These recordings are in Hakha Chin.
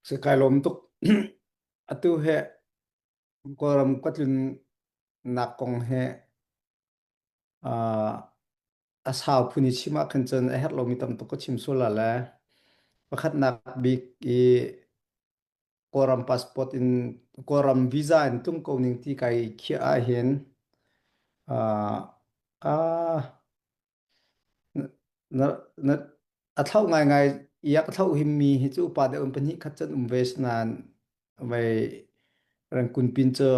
Si kai lawm tuk. Atu he Kawlram ka tlunnak kong he uh, a sau phun i chim ah khan cun a herh lomi tam tuk ka chim sual la le pakhatnak bik i Kawlram passport in Kawlram visa in tlung ko ning ti kai khiah ah hin uh, uh, Na, na, a thlauh ngaingai i a ka thlauh himmi hi cu upa deuh in pahnih khat can um ve nain vei rengkun pin cu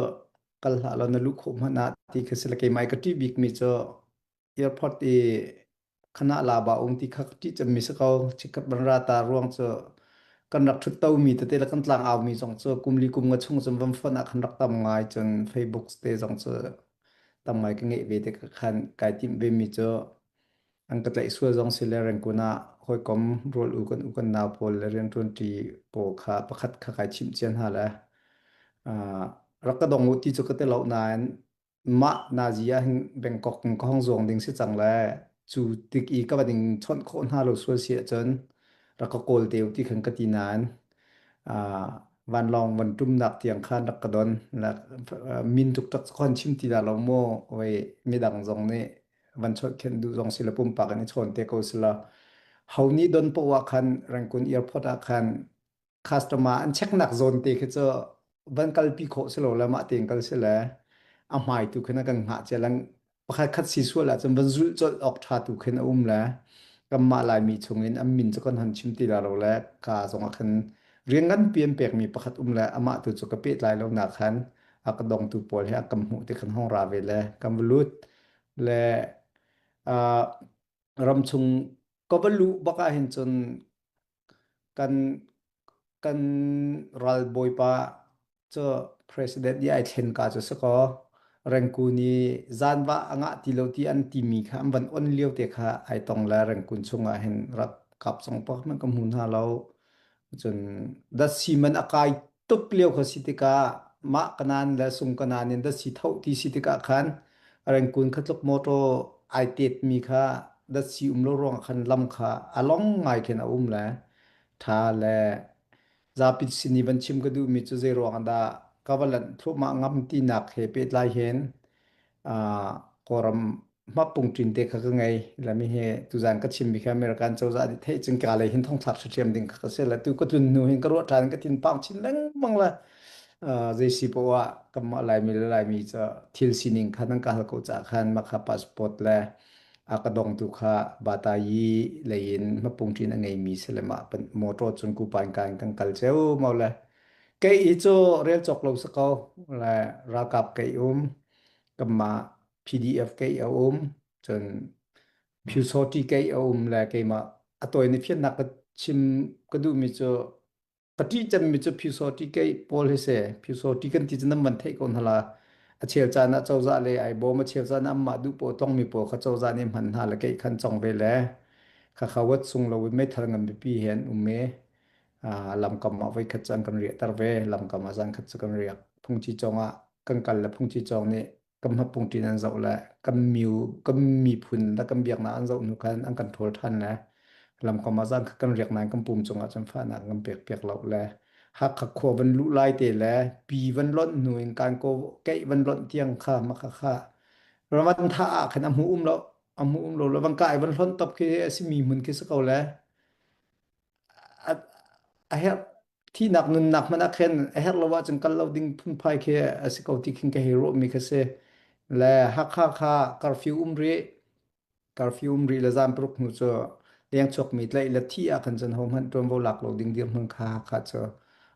kal hlah law na luh khawh hmanh ah ti kha si le keimah i ka ṭih bikmi cu airport i khana la ba um ti kha ka ṭih cemmi si ko. Chikkhat ban ra ta ruang cu kan rak ṭhut tomi tete le kan tlang aumi zong cu kum li kum nga chung cun van fonh ah khan rak tam ngai cun Facebook te zong cu tam ngai ka ngeih ve te ka khan kai timh ve mi cu an ka tlaih sual zong si le Rangoon ah hawikom rual u kan u kan nau pawl le rianṭuanṭi pawl kha pakhat kha kai chimh cia hna le uh, rak ka dong u ti cu ka ti lo nain mah nazi ah hin Bangkok in ka hong zuang ding si cang le cu tik i ka va ding chawnh khawh hna lo sual si ahcun rak ka kawl te u ti khan ka ti nain uh, vanlawng van ṭumnak tiang khan rak ka don min tuktak khan chim ti dah lo maw oi midang zong nih van chawnh khenh duh zong si le pumpak in i chawn te ko si la ho nih don poah khan Rangoon airport ah khan customer an checknak zawn te khi cu van kalpi khawh si lo le mah tein kal si le a hmai tu khin a kan hngah cia lang pakhat khat si sual ahcun van zulh colh awk ṭha tu khin a um le kanmah Laimi chungin an min cu kan hon chim ti la lo le ka zong ah khan rian nganpi an pekmi pakhat um le amah tu cu ka pehtlai lo nak khan a ka dongtu pawl he a kan hmuh ti khan hong ra ve le kan va lut le uh, ramchung ka va luh bak ah hin cun kan kan ralbawipa cu president i ai thlen ka cu si kaw Rengkun i zanva a ngah ti lo ti an timi kha an van on lio te kha ai tong le Rengkun chungah hin ralkap zong pakhat hmanh ka hmu hna lo. Cun datsi man a kai tuk lio kha si tikah mah kanan le sung kanan in datsi tho ti si tikah khan Rengkun kha tluk motor ai tet mi kha datsi um lo ruangah khan lam kha a long ngai khin a um le tha le zapi sin i van chim ka duhmi cu zei ruang dah ka va lanh thluahmah ngam tinak he pehtlai hin uh, Kawlram hmapungṭin te kha ka ngei lami he tuzan ka chimmi kha American cozah nih theih cun ka lei hin thongthlak hriam ding kha ka si le tu ka tlun hnu hin ka ruah ṭhan ka thin pang chin lengmang le uh, zei si poah ah kanmah Laimi le Laimi cu thil sining kha nan ka hal ko caah khan makha passport le a ka dongtu kha Batayi lei in hmapungṭin a ngeimi si le mah motor cun kupan ka in kan kal ceu mo le kei i cu rel cawk lo si ko le ralkap kei um kanmah PDF kei a um cun Phyusawṭi kei a um le keimah a tawi ni fiannak ka chim ka duhmi cu ka ṭih cemmi cu Phyusawṭi kei pawl hi si Phyusawṭi kan ti cu nan van theih ko hna la a chel caan ah cozah le ai bawm a chel caan ah anmah duh pawl tlongmi pawl kha cozah nih hman hna le kei khan cong ve le khakha wat sung lo in meithal ngan pipi he an um i lamkam ah voikhat cu an kan riahter ve lamkam ah zan khat cu kan riak phungci cawng ah kan kal le phungci cawng nih kan hmapungṭin an zoh le kan miu kan miphun le kan biaknak an zoh hnu khan an kan ṭhawl ṭhan le lamkam ah zan khat kan riak nain kan pum cungah cun fahnak an kan pek piak lo le Hakha khua van luh lai te le pi van lonh hnu in kan ko keih van lonh tiang kha makha kha raman tha ah khan a hmu um lo a hmu um lo le van kai van hlonh top khi a simi hmun khi si ko le a, a herh thihnak nunnak hmanh ah khin a herh lo ahcun kal lo ding phunphai khi a si ko ti khin ka hei ruahmi kha si. Le Hakha kha curfew um rih curfew um rih le zan paruk hnu cu leng chuakmi tlaih le thih ah khan cun hohmanh ṭuanvo lak lo ding dirhmun kha Hakha cu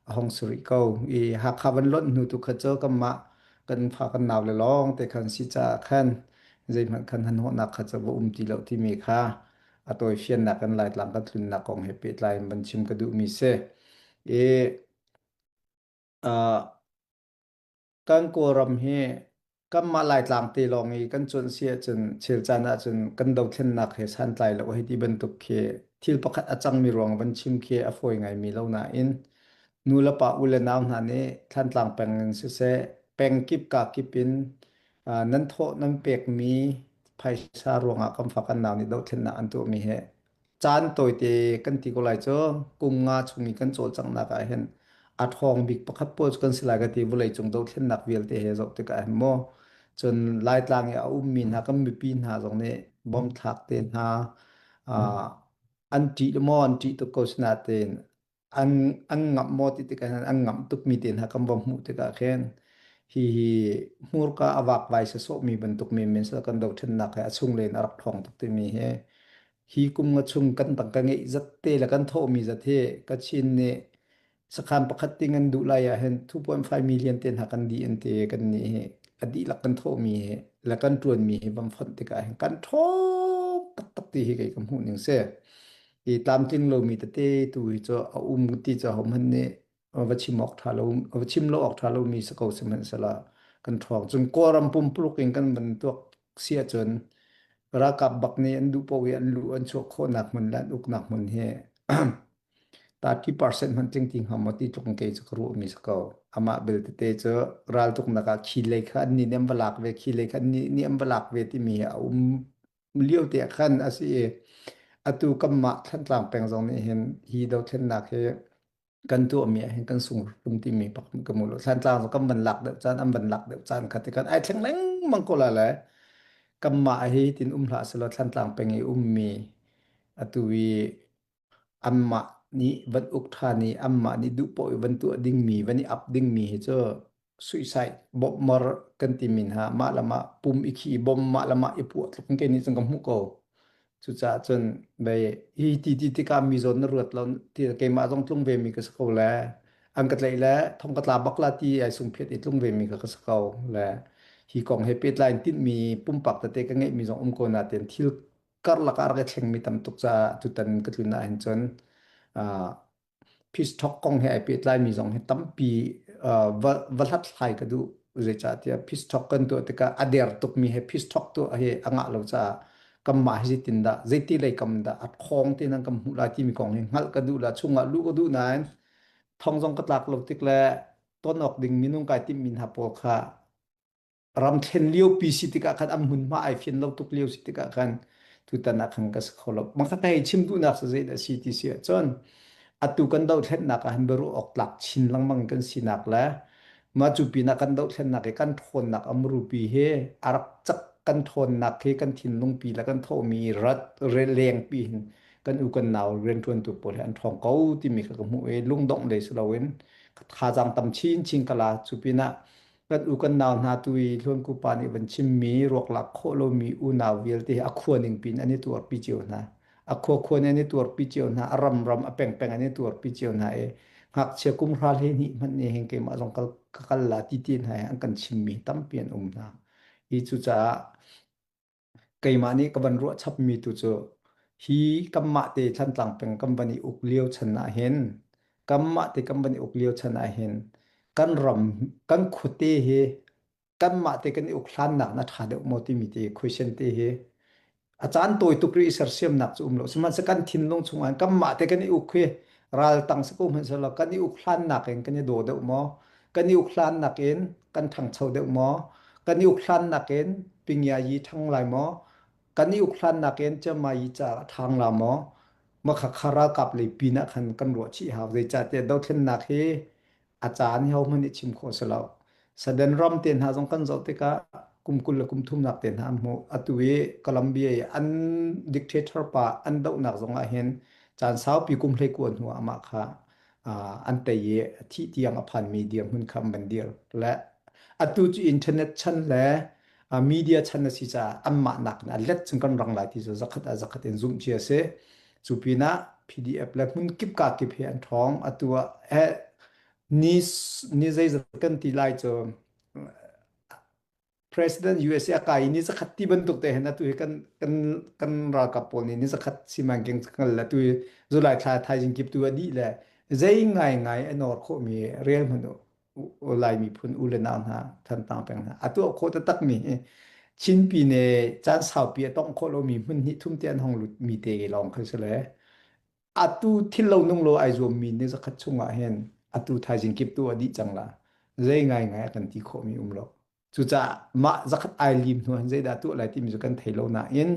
a hong si rih ko. I Hakha van lonh hnu tu kha cu kanmah kan fa kan nau le lawng te khan si caah khan zeihmanh khan hnahnawhnak kha cu va um ti lo timi kha a tawifiannak in Laitlang kan tlunnak kong he pehtlai in van chim ka duhmi si. I uh, kan Kawlram hi kanmah Laitlang te lawng i kan cuanh si ahcun chel caan ahcun kan dothlennak he santlai lo hei ti bantuk khi thil pakhat a cangmi ruang van chim khi a fawi ngaimi lo nain nu le pa u le nau hna nih Thlantlang peng in siseh peng kip ka kip in uh, nan thawh nan pekmi phaisa ruangah kan fa kan nau nih dothlennak an tuahmi he. Caan tawite kan ti ko lai cu kum nga chung i kan cawlcanghnak ah hin a ṭhawng bik pakhat pawl cu kan si lai ka ti vawleicung dothlennak vialte he zoh tikah hin maw cun Laitlang i a ummi hna kan mipi hna zong nih bomb thlak te hna an ṭih maw an ṭih tuk ko sinain an an ngamh maw ti tikah hin an ngamh tukmi te hna kan va hmuh tikah khin hi hi hmurka a vakvai sawsawhmi bantuk menmen sal kan dohṭhennak he a chunglei in a rak ṭhawng tuk timi hi hi kum nga chung kan tangka ngeih zat te le kan thawhmi zat hi Kachin nih sakhan pakhat ting an duh lai ah hin 2.5 million te hna kan dih an ti kan nih hi a dihlak kan thawhmi hi le kan ṭuanmi hi van fonh tikah hin kan ṭhawng taktak ti hi kei ka hmuh ning si. Hi tlamtling lomi tete tu hi cu a um ti cu ahohmanh nih va chim awk ṭha lo va chim lo awk ṭha lomi si ko sihmanhsehlaw kan ṭhawng. Cun Kawlram pumpuluk in kan van tuak si ahcun ralkap bak nih an duh paoh i an luh an chuah khawhnak hmun le an uknak hmun hi 30% hmanh tling ti hnga maw ti tluk in kei cu ka ruahmi si ko. Amah bel tete cu raltuknak ah khi lei kha an nih nih an va lak ve, khi lei kha an nih nih an va lak ve timi hi a um lio te ah khan a si i atu kanmah Thantlang peng zong nih hin hi dothlennak hi kan tuahmi ah hin kan sung rum timi pak ka mu lo Thantlang zong kan van lak deuh caan an van lak deuh caan kha ti kan ai thleng lengmang ko la le kanmah hi tin um hlah selaw Thantlang peng i ummi atu i anmah nih van uk ṭhan i anmah nih duh paoh i van tuah dingmi van i ap dingmi hi cu suicide bawmh kan timi hna mah le mah pum i khi bom mah le mah i puah tluk in kei nih cun ka hmuh ko. Cucaah cun bei hi ti ti tikah mi zawn na ruat lo ti keimah zong tlung ve mi ka si ko le an ka tlaih le thong ka tla bak la ti ai sungphiat i tlung ve mi ka ka si ko le hi kong he pehtlai in tinhmi pumpak tete ka ngeihmi zong um ko nain thil karlak ah rak i thlengmi tam tuk caah tutan ka tlun ahhin cun peace talk kong he ai pehtlaimi zong hi tampi va va hlathlai ka duh. Zeicahtiah peace talk kan tuah tikah a der tukmi he peace talk tuah hi a ngah lo caah kanmah hi zeitindah zeiti lei kam dah a khawng te nan kan hmuh lai timi kong hi hngalh ka duh la chungah luh ka duh nain thong zong ka tlak lo tik le ton awk ding minung kai timhmi hna pawl kha ramthlen liopi si tikah khan an hmunhma ai fian lo tuk lio si tikah khan tutan ah khan ka si kho lo. Maka ka hei chim duhnak cu zeidah a si ti si ahcun atu kan dohthlennak ah hin biaruah awk tlak chin lengmang kan sinak le mah cu pinah kan dohthlennak i kan ṭhawnnak a murupi hi a rak cak kan ṭhawnnak hi kan thinlungpi le kan thawhmi rat lengpi hin kan u kan nau rianṭuantu pawl hi an ṭhawng ko timi kha ka hmuh i lungdongh lei si loin thazaang tam chinchin ka la cu pinah Kan u kan nau hna tu i Hluanku pa nih van chimmi ruaklak khawh lomi unau vialte hi a khua ning piin an i tuarpi cio hna. A khua khua nih an i tuarpi cio hna, a ram ram, a peng peng an i tuarpi cio hna i ngakchia kum hra 12 hmanh nih hin keimah zong kal ka kal la ti ti hna hi an kan chimmi tampi an um hna. Hi cucaah Keimah nih ka van ruah chapmi tu cu hi kanmah te Thantlang peng kan van i uk lio chan ahhin kanmah te kan van i uk lio chan ahhin kan ram kan khuate hi kanmah te kan i uk hlannak na ṭha deuh maw timi te question te hi a caan tawi tuk rih i sersiamnak cu um lo sihmanhsehlaw kan thinlung chungah kanmah te kan i uk hi ral tang si ko hmanhsehlaw kan i uk hlannak in kan i daw deuh maw kan i uk hlannak in kan ṭhangcho deuh maw? Kan i uk hlannak in Pingyayi ṭhang lai maw? Kan i uk hlannak in Chiangmai ca a ṭhang la maw? Makhakha ralkap lei pin ah khan kan ruah chih hau. Zeicahtiah dothlennak hi a caan hi hohmanh nih chim khawh a si lo. Sudden ram te hna zong kan zoh tikah kum 20 le kum thumnak te hna an hmuh. Atu i Colombia i an dictator pa an dohnak zong ah hin caan saupi kum 19 hnu ah amah kha an tei i thih tiang a phanmi dirhmun kha an van dir le atu cu internet chan le media chan a si caah anmah nak in a let cun kan rang lai ti cu zakhat ah zakhat in zumh cia si cu pinah PDF le hmun kip ka kip he an ṭhawng atu ah eh ni ni zeizat kan ti lai cu President USA a kai i ni zakhat ti bantuk te hin atu hi kan kan kan ralkap pawl nih ni zakhat simanking ngal le tu hi July thla thaizing kip tu a dih le zei ngai ngai a nawr khawhmi rel hmanh u Lai miphun u le nau hna Thantlang peng hna a tuah khawh taktak mi hi Chin pine caan saupi a tongh khawh lomi hmun hnih thum te an hong lut mi te lawng kha si le atu thil lo nung lo ai zuammi ni zakhat chungah hin atu thaizing kip tu a dih cang la zei ngai ngai a kan ti khawhmi um lo Cucaah mah zakhat ai lim hnu han zeidah tuah lai timi cu kan thei lo nain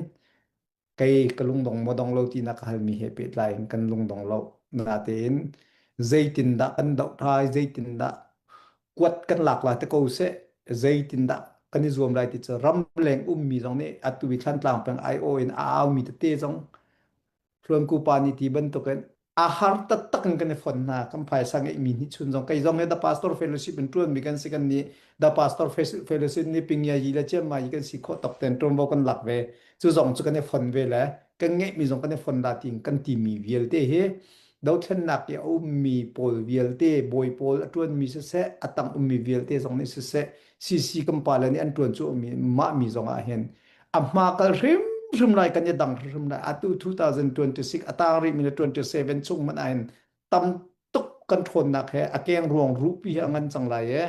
Kei ka lungdong maw dong lo ti na ka halmi he pehtlai in kan lungdong lo. Natein zeitindah kan doh thai, zeitindah kuat kan lak lai te ko seh, zeitindah kan i zuam lai ti cu ramleng ummi zong nih atu i Thlantlang peng IO in a aumi tete zong Hluanku pa nih ti bantukin a har taktak in kan i fon hna. Kan phaisa ngeihmi nih chun zong kei zong hi The Pastor Fellowship in ṭuanmi kan si kan nih The Pastor Fellowship nih pingya yi le chiam ma yi kan si khawh tok ten ṭuanvo kan lak ve. Cu zong cu kan i fon ve le kan ngeihmi zong kan i fon la tiin kan timi vialte hi dothlennak i a ummi pawl vialte bawi pawl a ṭuanmi siseh a tang ummi vialte zong nih siseh CC kan pale nih an ṭuan cu ummi mah mi zong ah hin a hma kal hrimhrim lai kan i dang hrimhrim lai atu 2026 a tang rih mi le 27 chung hmanh ah hin tam tuk kan ṭhawnnak he a keng ruang rupi he a ngan cang lai e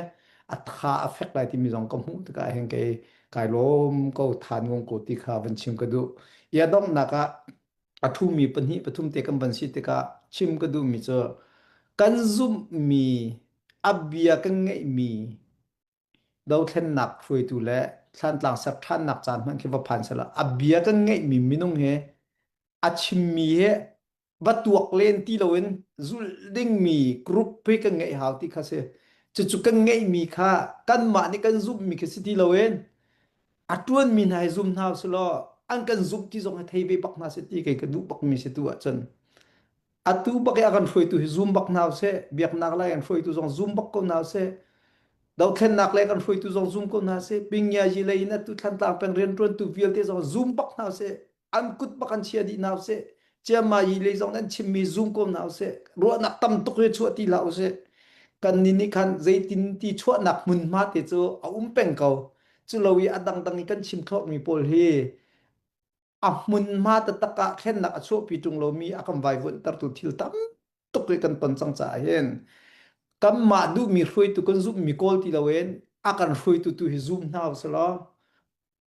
a tha a fek lai timi zong ka hmuh tikah hin kei kai lawm ko than ngong ko ti kha van chim ka duh ia donghnak ah a thumi pahnih pathum te kan van si tikah chim ka duhmi cu kan zumhmi a bia kan ngeihmi Dothlennak hruaitu le Thlantlang ser ṭhannak caan hmanh khi va phan sehla a bia kan ngeihmi minung he a chimmi he va tuak len ti loin zulh dingmi group hi kan ngeih hau ti kha si. Cucu kan ngeihmi kha kanmah nih kan zumhmi khi si ti loin a ṭuanmi hna hi zum hna usih an kan zumh ti zong hi thei ve bak hna seh ti kei ka duh bakmi si tu ahcun. Atu bak i a kan hruaitu hi zum bak hna usih. Biaknak lei an hruaitu zong zum bak ko hna usih. Dothlennak lei kan hruaitu zong zum ko hna sih. Pingyazi lei in atu Thlantlang peng rianṭuantu vialte zong zum bak hna usih. An kut bak an chia dih hna usih. Ciammayi lei zong an chimmi zum ko hna usih. Ruahnak tam tuk hi chuah ti hlah usih. Kan nih nih khan zeitin ti chuahnak hmunhma te cu a um peng ko. Cu lo i a dangdang i kan chim thlawhmi pawl hi a hmunhma taktak ah thlennak a chuahpi ṭung lomi a kan vaivuanhtertu thil tam tuk i kan ton cang caah hin kanmah duhmi hruaitu kan zumhmi kawl ti loin a kan hruaitu tu hi zum hna usih law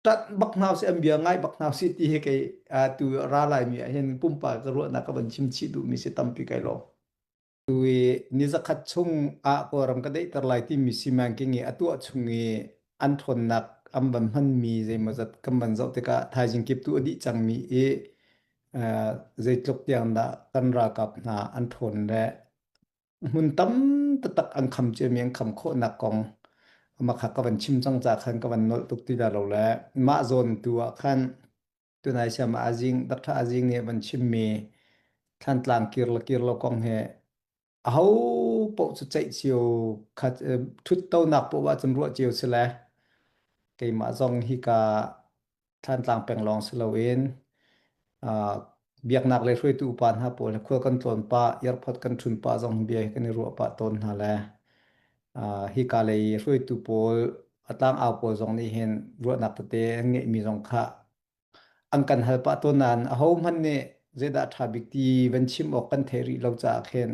ṭanh bak hna usih an bia ngai bak hna usih ti hi kei tu ra laimi ah hin pumpak ka ruahnak ka van chim chih duhmi si tampi kai lawm. Tu i ni zakhat chung ah Kawlram ka daihter lai timi simanking i a tuah chung i an ṭhawnnak an van hmanmi zeimawzat kan van zoh tikah thaizing kip tu a dih cangmi i zeitluk tiang dah kan ralkap hna an ṭhawn le hmun tam taktak an kham ciami an kham khawhnak kong mah kha ka van chim cang ca khan ka van nolh tuk ti dah lo le mah zawn tu ah khan Tunai siam ah Azing, Dr. Azing nih a van chimmi Thlantlang kir le kir lo kong hi aho paoh cu ceih cio khat ṭhuttonak paoh ahcun ruah cio si le keimah zong hika Thlantlang peng lawng si loin uh, biaknak lei hruaitu upa hna pawl he khual kan tlawn pah, airport kan ṭhun pah zong bia hi kan i ruah pah tawn hna le uh, hika lei hruaitu pawl a tlangau pawl zong nih hin ruahnak tete an ngeihmi zong kha an kan hal pah tawn nain ahohmanh nih zeidah ṭha bik ti van chim awk kan theih rih lo caah khin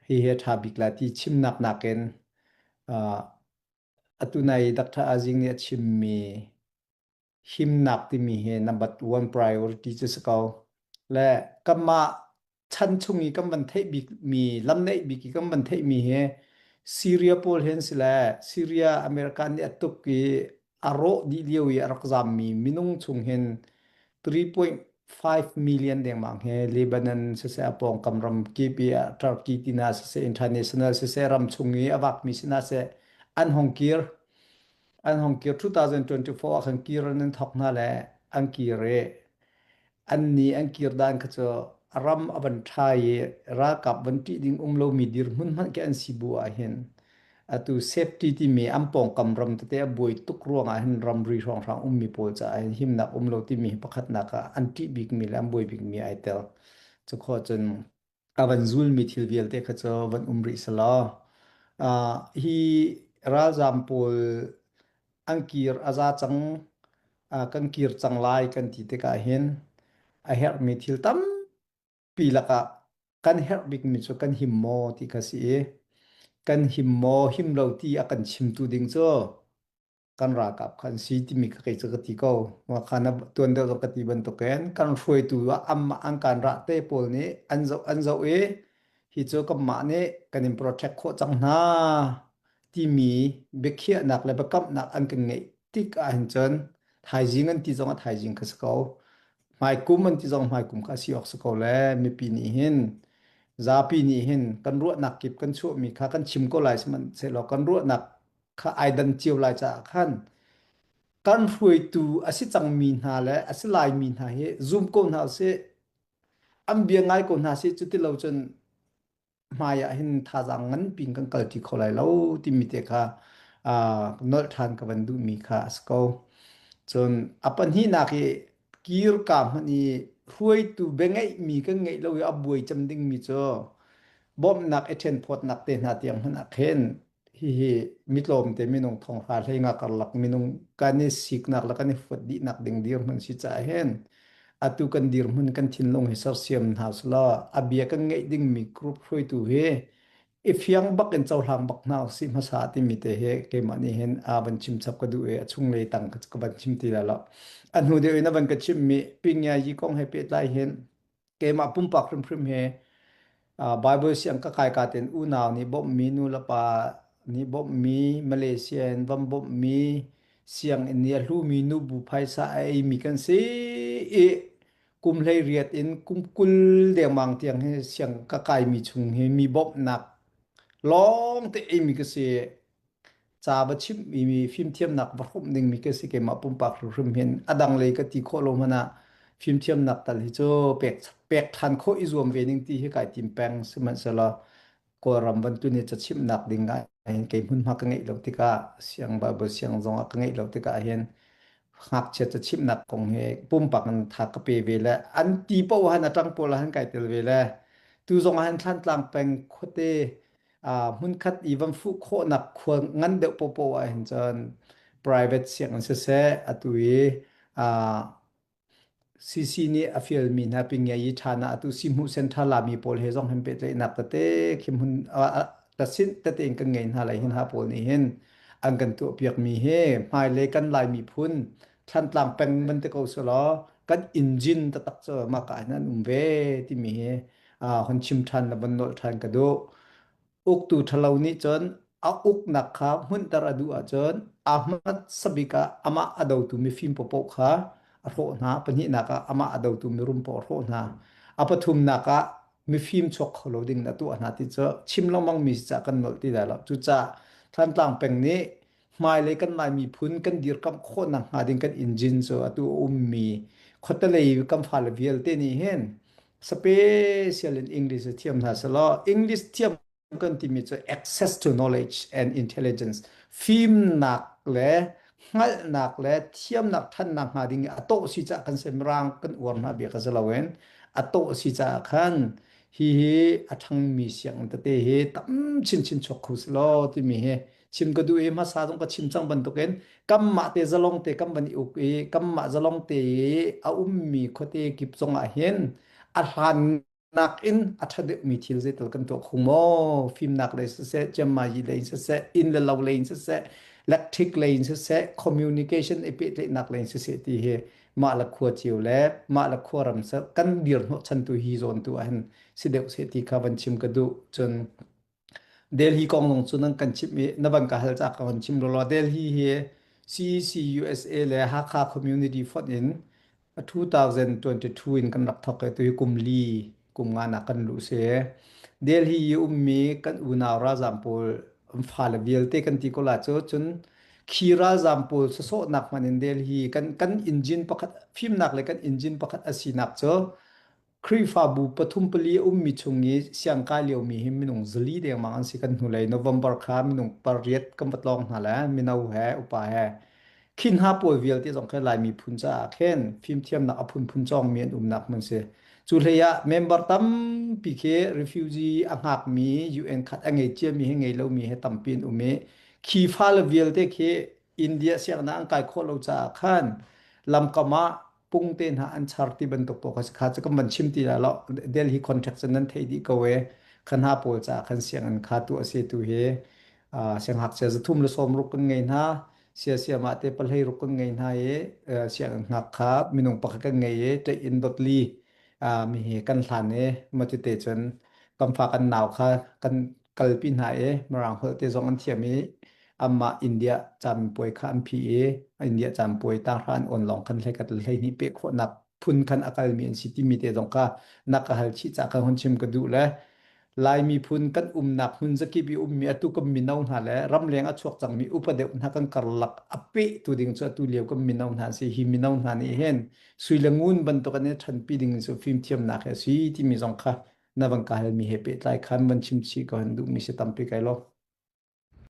hihi a ṭha bik lai ti chimnak nakin uh, atu nai Dr. Azing nih a chimmi himnak timi hi number one priority cu si ko. Le kanmah chan chung i kan van theih bikmi lam neih bik i kan van theihmi hi Syria pawl hin si le Syria America nih a tuk i a rawh dih lio i a rak zammi minung chung hin 3.5 million dengmang he Lebanon siseh a pawngkam ram kip i Turkey tina siseh international siseh ram chung i a vakmi sina seh an hong kir an hong kir 2024 ah khan kir an thok hna le an kir i an ni an kir dan kha cu ram a van ṭha i ralkap van ṭih ding um lomi dirhmun hmanh khi an si bu ah hin atu safety timi an pawngkam ram tete a buai tuk ruangah hin ramri hrawnghrang ummi pawl caah hin himnak um lo timi hi pakhatnak ah an ṭih bikmi le an buai bikmi ai tel. Cu khawh cun a van zulmi thil vialte kha cu van um rih selaw uh, hi ralzam pawl an kir a za cang uh, kan kir cang lai kan ti tikah hin a herhmi thil tampi lakah kan herh bikmi cu kan him maw ti kha si i kan him maw him lo ti a kan chimtu ding cu kan ralkap kha an si timi kha kei cu ka ti ko. Wa kha na tuan deuh zong ka ti bantukin kan hruaitu ah anmah an kan rah te pawl nih an zoh an zoh i hi cu kanmah nih kan in protect khawh cang hna timi biakhiahnak le biakamnak an kan ngeih tik ahhin cun thaizing an ti zong ah thaizing kha si ko. Hmaikum an ti zong hmaikum kha a si awk si ko le mipi nih hin zapi nih hin kan ruahnak kip kan chuahmi kha kan chim ko lai sihmanhsehlaw kan ruahnak kha ai dan cio lai caah khan kan hruaitu a si cangmi hna le a si laimi hna hi zum ko hna usih an bia ngai ko hna sih cuti lo cun hmai ah hin thazaang nganpi in kan kalṭi kho lai lo timi te kha nolh ṭhan ka van duhmi kha a si ko. Cun a pahnihnak i kirka hmanh i hruaitu biangeihmi kan ngeih lo i a buai cem dingmi cu bawmhnak i ṭhenphawtnak te hna tiang hmanh ah khin hihi mitlawmte minung thonghra hleinga karlak minung kan i siknak le kan i fuat dihnak ding dirhmun si caah hin atu kan dirhmun kan thinlung hi sersiam hna usulaw a bia kan ngeih dingmi group hruaitu hi i fiang bak in cohlang bak hna usih hmasa timi te hi keimah nih hin a van chim chap ka duh i a chunglei tang ka van chim ti lai lo. A hnu deuh in a van ka chimmi Pingya yi kong he pehtlai hin keimah pumpak hrimhrim he Bible siang ka kai ka ten unau nih bawmhmi nu le pa nih bawmhmi Malaysia in van bawmhmi sianginn nih a hlumi nubu phaisa a eimi kan si i kum 18 in kum 20 dengmang tiang hi siang ka kaimi chung hi mi bawmhnak lawng te eimi ka si. Ca va chimhmi mi fimthiamnak va hrawmh dingmi ka si. Keimah pumpak hrimhrim hin a dang lei ka ti khawh lo hmanh ah fimthiamnak tal hi cu pek pek ṭhan khawh i zuam ve ning ti hi kai tim peng. Sihmanhsehlaw Kawlram bantu nih cachimhnak ding ah hin kei hmunhma ka ngeih lo tikah siang Bible siang zong ah ka ngeih lo tikah hin ngakchia cachimhnak kong hi pumpak in tha ka pe ve le an ti paoh han a ṭang pawl ah han kai tel ve le tu zong ah hin Thlantlang peng khuate hmunkhat i van fuh khawhnak khua ngan deuh popo ah hin cun private sianginn siseh atu i CC nih a fialmi hna pingiayi ṭhan ah atu sihhmuh center lami pawl he zong hin pehtlaihnak tete khi hmun tasin tete in kan ngei hna lai hin ha pawl nih hin an kan tuahpiakmi hi hmailei kan Lai miphun Thlantlang peng van ti ko selaw kan engine taktak cu mah ka hin an um ve timi hi hon chim ṭhan le von nolh ṭhan ka duh. Uktu ṭhalo nih cun a uknak kha hmunhter a duh ahcun aa hmasa bik ah amah a dotu mifim paohpaoh kha a hrawh hna. Pahnihnak ah amah a dotu mirum paoh a hrawh hna. A pathumnak ah mifim chuak kho lo ding in a tuah hna ti cu chim lengmang mi si caah kan nolh ti lai lo. Cucaah Thantlang peng nih hmailei kan Lai miphun kan dirkamh khawhnak hnga ding kan engine cu atu a ummi khuatelei kan fale vialte nih hin special in English thiam hna selaw English thiam kan timi cu access to knowledge and intelligence fimnak le hngalhnak le thiamnak thannak hnga ding i a tawh si caah kan semrang kan uar hna bia ka si loin a tawh si caah khan hi hi a ṭhangmi sianginn tete hi tam chinchin chuak kho selaw timi hi chim ka duh i hmasa zong ka chim cang bantukin kanmah te zalong te kan van i uk i kanmah zalong te i a ummi khuate kip zongah hin a hlan nakin a ṭha deuhmi thil zeital kan tuah kho maw? Fimnak lei siseh, ciammayi lei in siseh, inn le lo lei in siseh, electric lei in siseh, communication i pehtlaihnak lei in siseh ti hi mah le khua cio le mah le khuaram kan dir hnawhchan tu hi zawn tu ah hin si deuh seh ti kha van chim ka duh. Cun Delhi kong zong cu nan kan chimh i na van ka hal caah ka van chim lawlaw. Delhi hi CEC USA le Hakha Community fonh in 2022 in kan rak thawk i tuhi kum li kum nga nak kan luh si. Delhi i ummi kan unau ralzaam pawl an fale vialte kan ti ko la cu cun khi ralzaam pawl sawsawhnak hmanh in Delhi kan kan engine pakhat fimnak le kan engine pakhat a sinak cu Khrihfabu pathum pali a ummi chung i siangkai liomi hi minung 400 dengmang an si. Kan hnulei November kha minung pariat kan va tlawng hna le mino he upa he. Khi hna pawl vialte zong khi Lai miphun caah khin fimthiamnak a phunphun cawngmi an umnak hmun si. Cu hlei ah member tampi khi refugee a hngakmi UN khat a ngei ciami he ngei lomi he tampi an um i khi fale vialte khi India sianginn ah an kai khawh lo caah khan lamkam ah pung te hna an char ti bantuk pawl kha kha cu kan van chim ti la lo. Delhi contract cu nan theih dih ko e. Khan ha pawl caah khan sianginn kha tu a si tu hi siangngakchia 360 kan ngei hna. Sia siama te pahlei ruk kan ngei hna i sianginn ngak kha minung pakhat kan ngei i ṭeih in dot li mi hi kan hlan i matite cun kan fa kan nau kha kan kalpi hna i Mirang holh te zong an thiam i amah India caminpuai kha an phi i India caminpuai tanghra an on lawng khan hlei khat le 12 peh khawhnak. phun khan a kalmi an si timi te zong kha na ka hal chih ca kan hun chim ka duh le Lai miphun kan umnak hmun zakip i ummi atu kan mino hna le ramleng a chuak cangmi upa deuh hna kan karlak a peh tu ding cu atu lio kan mino hna si. Hi mino hna nih hin sui le ngun bantuk an i ṭhanpi ding cu fimthiamnak hi a si timi zong kha na van ka halmi he pehtlai khan van chim chih ka han duhmi si tampi kai lo.